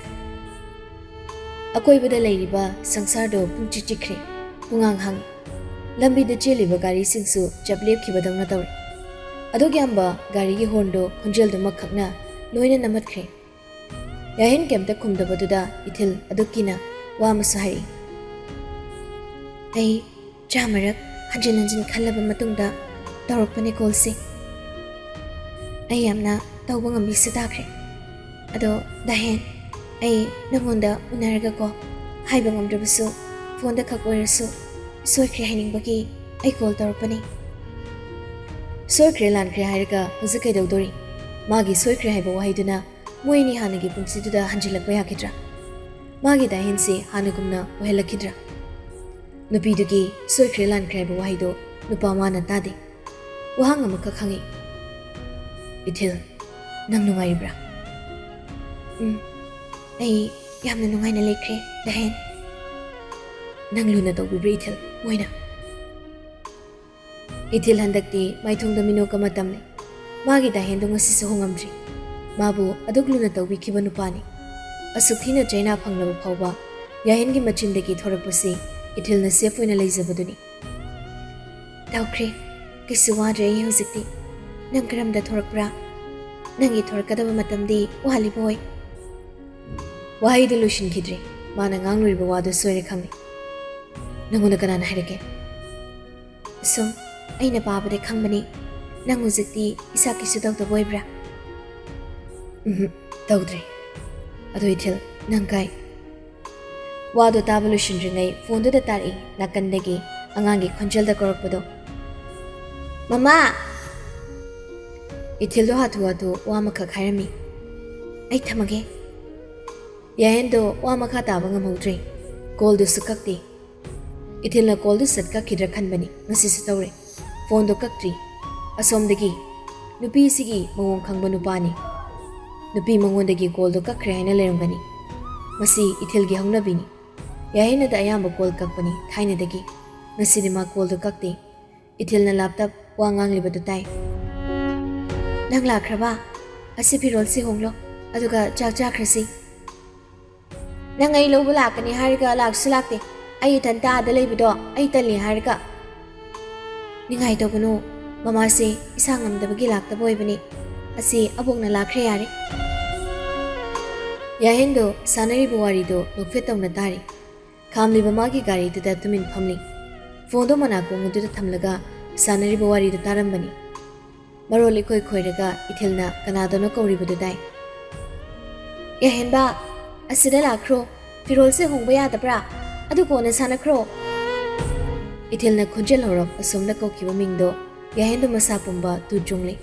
ꯑꯀꯣꯏꯕꯗ ꯂꯩꯔꯤꯕ ꯁꯪꯁꯥꯔꯗꯣ ꯄꯨꯡꯆꯤꯛ ꯆꯤꯛꯈ꯭ꯔꯦ, ꯄꯨꯡꯍꯥꯡ ꯍꯥꯡꯉꯤ꯫ ꯂꯝꯕꯤꯗ ꯆꯦꯜꯂꯤꯕ ꯒꯥꯔꯤꯁꯤꯡꯁꯨ ꯆꯞ ꯂꯦꯞꯈꯤꯕꯗꯧꯅ ꯇꯧꯔꯦ꯫ ꯑꯗꯨꯛ ꯌꯥꯝꯕ ꯒꯥꯔꯤꯒꯤ ꯍꯣꯔꯟꯗꯣ ꯈꯣꯟꯖꯦꯜꯗꯨꯃꯛꯈꯛꯅ ꯂꯣꯏꯅ ꯅꯝꯍꯠꯈ꯭ꯔꯦ꯫ ꯌꯥꯍꯦꯟ ꯀꯩꯝꯇ ꯈꯨꯝꯗꯕꯗꯨꯗ ꯏꯊꯤꯜ ꯑꯗꯨꯛ ꯀꯤꯅ ꯋꯥ ꯑꯃꯁꯨ ꯍꯥꯏꯔꯛꯏ, "ꯑꯩ ꯆꯥꯝꯃꯔꯛ ꯍꯟꯖꯤꯟ ꯍꯟꯖꯤꯟ ꯈꯜꯂꯕ ꯃꯇꯨꯡꯗ ꯇꯧꯔꯛꯄꯅꯦ ꯀꯣꯜꯁꯦ꯫ ꯑꯩ ꯌꯥꯝꯅ ꯇꯧꯕ ꯉꯝꯕꯤꯁꯨ ꯇꯥꯈ꯭ꯔꯦ꯫ ꯑꯗꯣ ꯗꯥꯍꯦꯟ, ꯑꯩ ꯅꯉꯣꯟꯗ ꯎꯅꯔꯒꯀꯣ, ꯍꯥꯏꯕ ꯉꯝꯗ꯭ꯔꯕꯁꯨ, ꯐꯣꯟꯗ ꯈꯛ ꯑꯣꯏꯔꯁꯨ, ꯁꯣꯏꯈ꯭ꯔꯦ ꯍꯥꯏꯅꯤꯡꯕꯒꯤ ꯑꯩ ꯀꯣꯜ ꯇꯧꯔꯛꯄꯅꯤ"꯫ ꯁꯣꯏꯈ꯭ꯔꯦ ꯂꯥꯟꯈ꯭ꯔꯦ ꯍꯥꯏꯔꯒ ꯍꯧꯖꯤꯛ ꯀꯩꯗꯧꯗꯣꯔꯤ? ꯃꯥꯒꯤ ꯁꯣꯏꯈ꯭ꯔꯦ ꯍꯥꯏꯕ ꯋꯥꯍꯩꯗꯨꯅ ꯃꯣꯏ ꯑꯅꯤ ꯍꯥꯟꯅꯒꯤ ꯄꯨꯟꯁꯤꯗꯨꯗ ꯍꯟꯖꯤꯜꯂꯛꯄ ꯌꯥꯈꯤꯗ꯭ꯔꯥ? ꯃꯥꯒꯤ ꯗꯥꯍꯦꯟꯁꯤ ꯍꯥꯟꯅꯒꯨꯝꯅ ꯑꯣꯏꯍꯜꯂꯛꯈꯤꯗ꯭ꯔꯥ? ꯅꯨꯄꯤꯗꯨꯒꯤ ꯁꯣꯏꯈ꯭ꯔꯦ ꯂꯥꯟꯈ꯭ꯔꯦ ꯍꯥꯏꯕ ꯋꯥꯍꯩꯗꯣ ꯅꯨꯄꯥ ꯃꯥꯅ ꯇꯥꯗꯦ꯫ ꯋꯥꯍꯪ ꯑꯃꯈꯛ ꯍꯪꯉꯤ, "ꯏꯊꯤꯜ, ꯅꯪ ꯅꯨꯡꯉꯥꯏꯔꯤꯕ꯭ꯔꯥ?" "ꯎꯝ, ꯑꯩ ꯌꯥꯝꯅ ꯅꯨꯡꯉꯥꯏꯅ ꯂꯩꯈ꯭ꯔꯦ, ꯗꯥꯍꯦꯟ"꯫ "ꯅꯪ ꯂꯨꯅ ꯇꯧꯕꯤꯕ꯭ꯔꯥ ꯏꯊꯤꯜ, ꯃꯣꯏꯅ?" ꯏꯊꯤꯜ ꯍꯟꯗꯛꯇꯤ ꯃꯥꯏꯊꯣꯡꯗ ꯃꯤꯅꯣꯛ ꯑꯃ ꯇꯝꯂꯤ꯫ ꯃꯥꯒꯤ ꯗꯥꯍꯦꯟꯗꯣ ꯉꯁꯤꯁꯨ ꯍꯣꯡꯉꯝꯗ꯭ꯔꯤ꯫ ꯃꯥꯕꯨ ꯑꯗꯨꯛ ꯂꯨꯅ ꯇꯧꯕꯤꯈꯤꯕ ꯅꯨꯄꯥꯅꯤ꯫ ꯑꯁꯨꯛ ꯊꯤꯅ ꯆꯩꯅꯥ ꯐꯪꯂꯕ ꯐꯥꯎꯕ ꯌꯥꯍꯦꯟꯒꯤ ꯃꯆꯤꯟꯗꯒꯤ ꯊꯣꯔꯛꯄꯁꯤ ꯏꯊꯤꯜꯅ ꯁꯦꯐ ꯑꯣꯏꯅ ꯂꯩꯖꯕꯗꯨꯅꯤ꯫ "ꯇꯧꯈ꯭ꯔꯦ, ꯀꯩꯁꯨ ꯋꯥꯗ꯭ꯔꯦ ꯑꯩ ꯍꯧꯖꯤꯛꯇꯤ꯫ ꯅꯪ ꯀꯔꯝꯗ ꯊꯣꯔꯛꯄ꯭ꯔꯥ? ꯅꯪꯒꯤ ꯊꯣꯔꯛꯀꯗꯕ ꯃꯇꯝꯗꯤ ꯋꯥꯠꯂꯤꯕꯣꯏ꯫ ꯋꯥꯍꯩꯗꯨ ꯂꯣꯏꯁꯤꯟꯈꯤꯗ꯭ꯔꯦ꯫ ꯃꯥꯅ ꯉꯥꯡꯂꯨꯔꯤꯕ ꯋꯥꯗꯨ ꯁꯣꯏꯔꯦ ꯈꯪꯂꯦ꯫ ꯅꯪꯉꯣꯟꯗ ꯀꯅꯥꯅ ꯍꯥꯏꯔꯛꯀꯦ? ꯁꯨꯝ ꯑꯩꯅ ꯄꯥꯕꯗ ꯈꯪꯕꯅꯤ꯫ ꯅꯪ ꯍꯧꯖꯤꯛꯇꯤ ꯏꯁꯥ ꯀꯩꯁꯨ ꯇꯧꯗꯕ ꯑꯣꯏꯕ꯭ꯔꯥ? ꯎꯝ, ꯇꯧꯗ꯭ꯔꯦ꯫ ꯑꯗꯣ ꯏꯊꯤꯜ, ꯅꯪ ꯀꯥꯏ? ꯋꯥꯗꯣ ꯇꯥꯕ ꯂꯣꯏꯁꯤꯟꯗ꯭ꯔꯤꯉꯩ ꯐꯣꯟꯗꯨꯗ ꯇꯥꯔꯛꯏ ꯅꯥꯀꯟꯗꯒꯤ ꯑꯉꯥꯡꯒꯤ ꯈꯣꯟꯖꯦꯜꯗ ꯀꯧꯔꯛꯄꯗꯣ꯫ "ꯃꯃꯥ!" ꯏꯊꯤꯜꯗꯣ ꯍꯥꯊꯨ ꯍꯥꯊꯨ ꯋꯥ ꯑꯃꯈꯛ ꯍꯥꯏꯔꯝꯃꯤ꯫ "ꯑꯩ ꯊꯝꯃꯒꯦ꯫" ꯌꯥꯍꯦꯟꯗꯣ ꯋꯥ ꯃꯈꯥ ꯇꯥꯕ ꯉꯝꯍꯧꯗ꯭ꯔꯦ꯫ ꯀꯣꯜꯗꯨꯁꯨ ꯀꯛꯇꯦ꯫ ꯏꯊꯤꯜꯅ ꯀꯣꯜꯗꯨ ꯁꯠ ꯀꯛꯈꯤꯗ꯭ꯔꯥ ꯈꯟꯕꯅꯤ, ꯃꯁꯤꯁꯨ ꯇꯧꯔꯦ꯫ ꯐꯣꯟꯗꯣ ꯀꯛꯇ꯭ꯔꯤ꯫ ꯑꯁꯣꯝꯗꯒꯤ, "ꯅꯨꯄꯤꯁꯤꯒꯤ ꯃꯑꯣꯡ ꯈꯪꯕ ꯅꯨꯄꯥꯅꯤ꯫ ꯅꯨꯄꯤ ꯃꯉꯣꯟꯗꯒꯤ ꯀꯣꯜꯗꯣ ꯀꯛꯈ꯭ꯔꯦ ꯍꯥꯏꯅ ꯂꯩꯔꯝꯒꯅꯤ꯫ ꯃꯁꯤ ꯏꯊꯤꯜꯒꯤ ꯍꯧꯅꯕꯤꯅꯤ꯫ ꯌꯥꯍꯦꯟꯅꯗ ꯑꯌꯥꯝꯕ ꯀꯣꯜ ꯀꯛꯄꯅꯤ ꯊꯥꯏꯅꯗꯒꯤ꯫ ꯉꯁꯤꯗꯤ ꯃꯥ ꯀꯣꯜꯗꯣ ꯀꯛꯇꯦ꯫" ꯏꯊꯤꯜꯅ ꯂꯥꯞꯇꯞ ꯋꯥ ꯉꯥꯡꯂꯤꯕꯗꯨ ꯇꯥꯏ꯫ "ꯅꯪ ꯂꯥꯛꯈ꯭ꯔꯕ? ꯑꯁꯤ ꯐꯤꯔꯣꯜꯁꯤ ꯍꯣꯡꯂꯣ, ꯑꯗꯨꯒ ꯆꯥꯛ ꯆꯥꯈ꯭ꯔꯁꯤ꯫" "ꯅꯪ ꯑꯩ ꯂꯧꯕ ꯂꯥꯛꯀꯅꯤ ꯍꯥꯏꯔꯒ ꯂꯥꯛꯁꯨ ꯂꯥꯛꯇꯦ꯫ ꯑꯩ ꯏꯊꯟꯇ ꯑꯥꯗ ꯂꯩꯕꯗꯣ ꯑꯩ ꯇꯜꯂꯤ ꯍꯥꯏꯔꯒ꯫" "ꯅꯤꯡꯉꯥꯏ ꯇꯧꯒꯅꯨ, ꯃꯃꯥꯁꯦ ꯏꯁꯥ ꯉꯝꯗꯕꯒꯤ ꯂꯥꯛꯇꯕ ꯑꯣꯏꯕꯅꯤ꯫ ꯑꯁꯤ ꯑꯕꯣꯛꯅ ꯂꯥꯛꯈ꯭ꯔꯦ ꯌꯥꯔꯦ꯫" ꯌꯥꯍꯦꯟꯗꯣ ꯁꯥꯟꯅꯔꯤꯕ ꯋꯥꯔꯤꯗꯣ ꯅꯣꯛꯐꯦꯠ ꯇꯧꯅ ꯇꯥꯔꯤ꯫ ꯈꯥꯝꯂꯤꯕ ꯃꯥꯒꯤ ꯒꯥꯔꯤꯗꯨꯗ ꯇꯨꯃꯤꯟ ꯐꯝꯂꯤ꯫ ꯐꯣꯟꯗꯣ ꯃꯅꯥꯀꯣꯡ ꯑꯗꯨꯗ ꯊꯝꯂꯒ ꯁꯥꯟꯅꯔꯤꯕ ꯋꯥꯔꯤꯗꯨ ꯇꯥꯔꯝꯕꯅꯤ꯫ ꯃꯔꯣꯜ ꯏꯈꯣꯏ ꯈꯣꯏꯔꯒ ꯏꯊꯤꯜꯅ ꯀꯅꯥꯗꯅꯣ ꯀꯧꯔꯤꯕꯗꯨ ꯇꯥꯏ꯫ "ꯌꯥꯍꯦꯟꯕ, ꯑꯁꯤꯗ ꯂꯥꯛꯈ꯭ꯔꯣ꯫ ꯐꯤꯔꯣꯜꯁꯦ ꯍꯣꯡꯕ ꯌꯥꯗꯕ꯭ꯔꯥ? ꯑꯗꯨ ꯀꯣꯟꯅ ꯁꯥꯟꯅꯈ꯭ꯔꯣ꯫" ꯏꯊꯤꯜꯅ ꯈꯣꯟꯖꯦꯜ ꯍꯧꯔꯞ ꯑꯁꯣꯝꯗ ꯀꯧꯈꯤꯕ ꯃꯤꯡꯗꯣ ꯌꯥꯍꯦꯟꯗꯣ ꯃꯁꯥ ꯄꯨꯝꯕ ꯇꯨ ꯆꯣꯡꯂꯤ꯫